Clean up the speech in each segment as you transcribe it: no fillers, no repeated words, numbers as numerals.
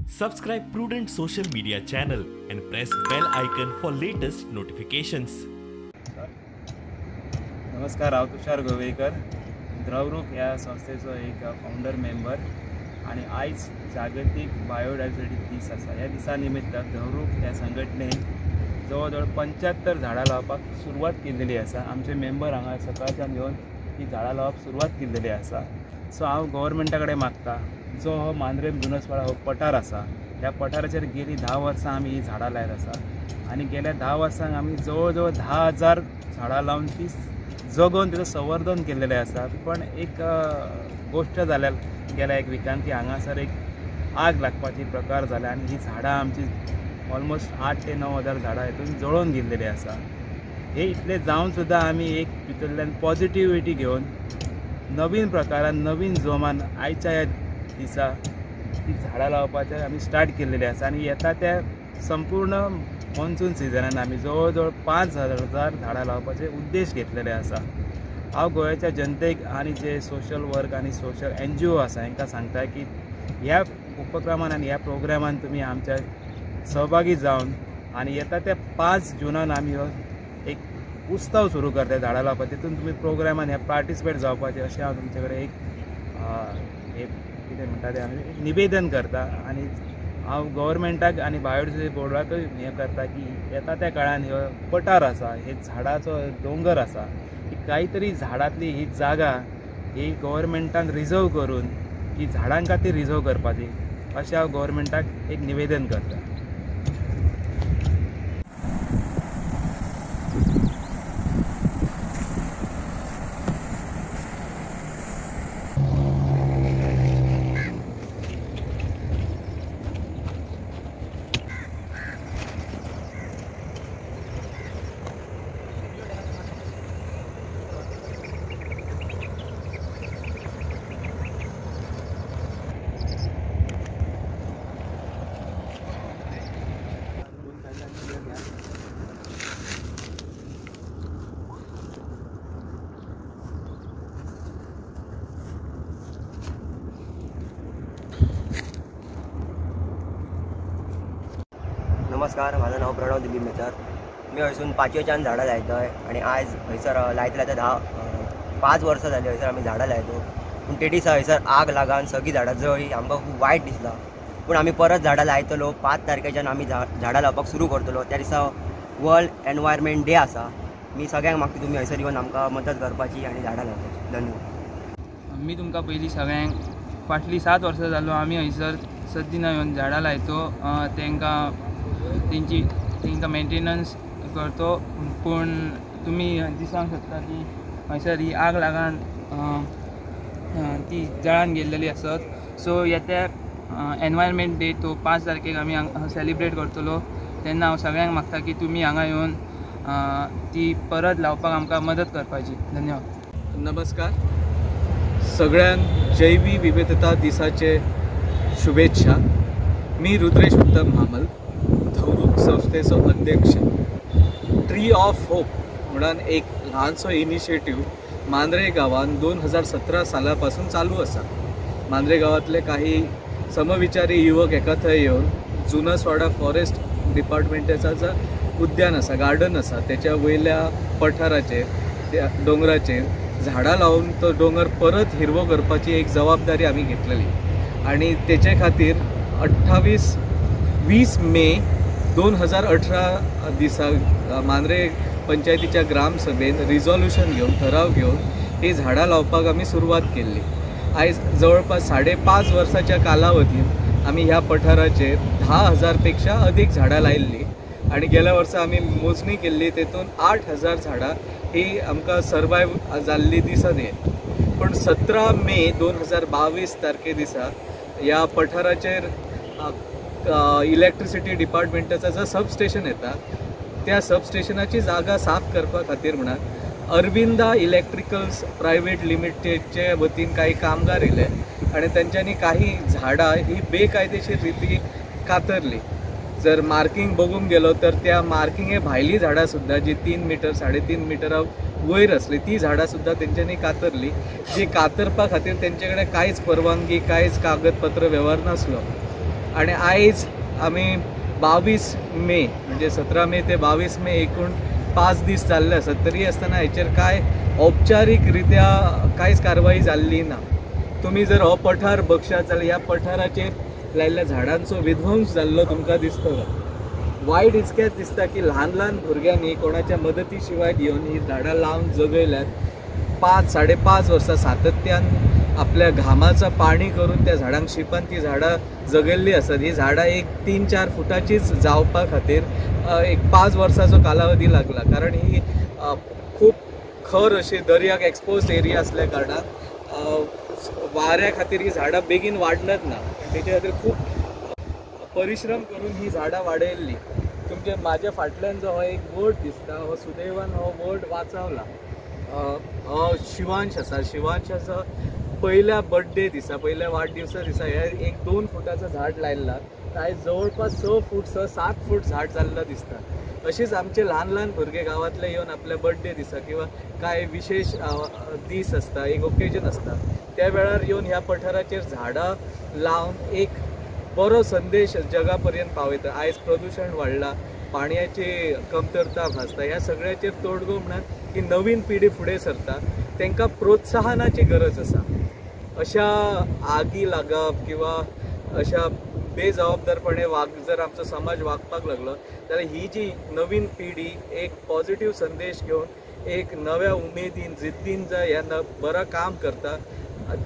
Subscribe Prudent Social Media channel and press bell icon for latest notifications. नमस्कार, हांव तुषार गोवेकर, द्रवरूख ह्या संस्थेचो एक फावंडर मेंबर आनी आयज जागतीक बायोडायवर्सिटी दीस आसा. ह्या दिसा निमित्त द्रवरूख ह्या संघटनेन जवळ जवळ 75 झाडां लावपाक सुरवात केल्लेली आसा. आमचे मेंबर हांगा सकाळच्यान येवन ही झाडां लावप सुरवात केल्लेली आसा. सो हांव गव्हर्मेंटा कडेन मागता, जो हो मांद्रेम जुनसवाडा हो पठार आसा, ह्या पठाराचेर गेली 10 वर्सां आमी ही झाडां लायत आसा आनी गेल्या 10 वर्सांक आमी जवळ जवळ 10,000 झाडां लावन ती जगोवन तेचो संवर्धन केल्लेलें आसा. पण एक गोश्ट जाल्या गेल्या एक विकान की हांगासर एक आग लागपाची प्रकार जाल्या आनी ही झाडां आमची ऑलमोस्ट 8 ते 9 हजार झाडां हितून जळोवन गेल्लेली आसा. हे इतलें जावन सुद्दां आमी एक भितरल्यान पॉजिटिविटी घेवन नवीन प्रकारान नवीन जोमान आयच्या ह्या दिसा ती झाडां लावपाचें आमी स्टार्ट केल्लेली आसा आनी येता त्या संपूर्ण मॉन्सून सिजनान आमी जवळ जवळ 5,000 झाडां लावपाचे उद्देश घेतलेले आसा. हांव गोंयच्या जनतेक आनी जे सोशल वर्क आनी सोशल NGO आसा हांकां सांगता की ह्या उपक्रमान आनी ह्या प्रोग्रामान तुमी आमच्या सहभागी जावन आनी येता त्या 5 जूनान आमी हो एक उत्सव सुरू करता झाडां लावपाक, तितून तुमी प्रोग्रामान ह्या पार्टिसिपेट जावपाचें अशें हांव तुमचे कडेन एक कितें म्हणटा तें आमी निवेदन करता. आनी हांव गव्हर्मेंटाक आनी बायोडायवर्सिटी बोर्डाकूय हें करता की येता त्या काळान हो पठार आसा, हे झाडाचो दोंगर आसा, ही कांय तरी झाडांतली ही जागा ही गव्हर्मेंटान रिजर्व करून ही झाडां खातीर रिजर्व करपाची अशें हांव गव्हर्मेंटाक एक निवेदन करता. नमस्कार, माझं नाव प्रणव दिलीप मेहतर. मी हयसून 5वेच्यान झाडां लायतय आनी आयज हयसर लायतले आतां 5 वर्सां जाली हयसर आमी झाडां लायतो. पूण ते दिसा हयसर आग लागून सगळीं झाडां जळ्ळी, आमकां खूब वायट दिसलां. पूण आमी परत झाडां लायतलो. 5 तारखेच्यान आमी झाडां लावपाक सुरू करतलो. त्या दिसा वर्ल्ड एनवायरमेंट डे आसा. मी सगळ्यांक मागता तुमी हयसर येवन आमकां मदत करपाची आनी झाडां लावपाची. धन्यवाद. मी तुमकां पयलीं सगळ्यांक फाटलीं 7 वर्सां जालो आमी हयसर सद्दिना येवन झाडां लायतो, तांकां तेंकां मेंटेनन्स करतो. पूण तुमी दिसांक शकता की हयसर ही आग लागून ती जळान गेल्लेली आसत. सो येत्या एनवायरमेंट डे तो 5 तारखेक आमी सेलिब्रेट करतलो. तेन्ना हांव सगळ्यांक मागता की तुमी हांगा येवन ती परत लावपाक आमकां मदत करपाची. धन्यवाद. नमस्कार सगळ्यांक जैवी विविधता दिसाचे शुभेच्छा. मी रुद्रेश उत्तम म्हामल, धवरूख संस्थेचो अध्यक्ष. ट्री ऑफ होप म्हणून एक ल्हानसो इनिशिएटीव मांद्रे गांवांत 2017 सालापासून चालू आसा. मांद्रे गांवांतले काही समविचारी युवक एकठांय येवन जुनसवाडा फॉरेस्ट डिपार्टमेंटाचो जो उद्यान आसा, गार्डन आसा, त्याच्या वयल्या पठाराचेर त्या दोंगराचेर झाडां लावन तो दोंगर परत हिरवो करपाची एक जबाबदारी आमी घेतलेली आनी तेचे खातीर 20 मे 2018 दिसा मांद्रे पंचायतीच्या ग्रामसभेन रिजोल्युशन घेवन, ठराव घेवन ही झाडां लावपाक आमी सुरवात केल्ली. आयज जवळपास 5.5 वर्साच्या कालावधीन आमी ह्या पठाराचेर 10,000 पेक्षा अदीक झाडां लायिल्ली आनी गेल्या वर्सा आमी मोजणी केल्ली तेतून 8,000 झाडां ही आमकां सर्वायव जाल्ली दिसत येत. पूण 17 मे 2022 तारखे दिसा ह्या पठाराचेर इलेक्ट्रिसिटी डिपार्टमेंटाचा जो सबस्टेशन येता त्या सबस्टेशनाची जागा साफ करपा खातीर म्हणान अरविंदा इलेक्ट्रिकल्स प्रायव्हेट लिमिटेडचे वतीन काही कामगार येयले आनी तेंच्यांनी काही झाडां ही बेकायदेशीर रिती कातरली. जर मार्किंग बघूंक गेलो तर त्या मार्किंगे भायली झाडां सुद्दां जी 3 मिटर 3.5 मिटरा वयर आसली ती झाडां सुद्दां तेंच्यांनी कातरली, जी कातरपा खातीर तेंचे कडेन कांयच परवानगी कांयच कागदपत्र वेव्हार नासलो. आनी आयज आमी 22 मे म्हणजे 17 मे ते 22 मे एकूण 5 दीस जाल्ले आसात, तरी आसतना हेचेर कांय औपचारीक रित्या कांयच कारवाई जाल्ली ना। तुमी जर हो पठार बघशात जाल्यार ह्या पठाराचेर लायिल्ल्या झाडांचो विध्वंस जाल्लो तुमकां दिसतलो। वायट इतकेंच दिसता की ल्हान ल्हान भुरग्यांनी कोणाच्या मदती शिवाय घेवन ही झाडां लावन जगयल्यात। 5 साडे 5 वर्सां सातत्यान आपल्या घामाचा पाणी करून त्या झाडांक शिंपन ती झाडां जगयल्ली आसात। ही झाडां एक 3-4 फुटाचीच जावपा खातीर एक 5 वर्सांचो कालावधी लागला, कारण ही खूब खर अशी दर्याक एक्सपोज एरिया आसल्या कारणान वाऱ्या खातीर ही झाडां बेगीन वाडनत ना, तेच्या खातीर खूब परिश्रम करून ही झाडां वाडयल्ली। तुमचे माझ्या फाटल्यान जो हो एक वड दिसता, हो सुदैवान हो वड वाचावला। हो शिवांश आसा, शिवांशाचो पहिल्या बर्थडे दिसा, पहिल्या वाडदिवसा दिसा हे एक 2 फुटाचं झाड लायला, आयज जवळपास 6 फूट 6-7 फूट झाड जाल्लं दिसता। अशीच आमचे ल्हान ल्हान भुरगे गांवांतले येवन आपल्या बर्थडे दिसा किंवा कांय विशेष दीस आसता, एक ओकेजन आसता, त्या वेळार येवन ह्या पठाराचेर झाडां लावन एक बरो संदेश जगा पर्यंत पावयता। आयज प्रदूषण वाडलां, पाणयाची कमतरता भासता, ह्या सगळ्याचेर तोडगो म्हणून ही नवीन पिढी फुडें सरता, तांकां प्रोत्साहनाची गरज आसा। अशा आगी लागप किंवा अशा बेजबाबदारपणे जर आमचो समाज वागपाक लागलो जाल्यार ही जी नवीन पिढी एक पॉझिटिव्ह संदेश घेवन एक नव्या उमेदीन जिद्दीन जर ह्या बरं काम करता,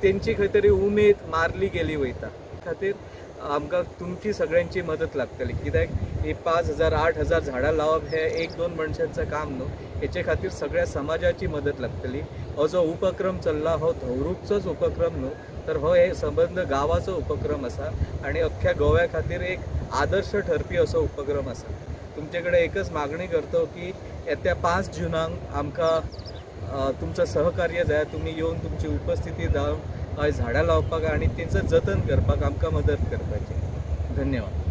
तेंची खंय तरी उमेद मारली गेली वयता। खातीर आमकां तुमची सगळ्यांची मदत लागतली, कित्याक ही 5,000 8,000 झाडां लावप हे 1-2 मनशांचं काम न्हू, हेचे खातीर सगळ्या समाजाची मदत लागतली। हो जो उपक्रम चल्ला हो धवरूपचोच उपक्रम न्हू, तर हो हे संबंद गांवाचो उपक्रम आसा आनी अख्ख्या गोव्या खातीर एक आदर्श ठरपी असो उपक्रम आसा। तुमचे कडेन एकच मागणी करतो की येत्या 5 जुनाक आमकां तुमचो सहकार्य जाय, तुमी येवन तुमची उपस्थिती दावन हय झाडां लावपाक आनी तेंचो जतन करपाक आमकां मदत करपाची। धन्यवाद।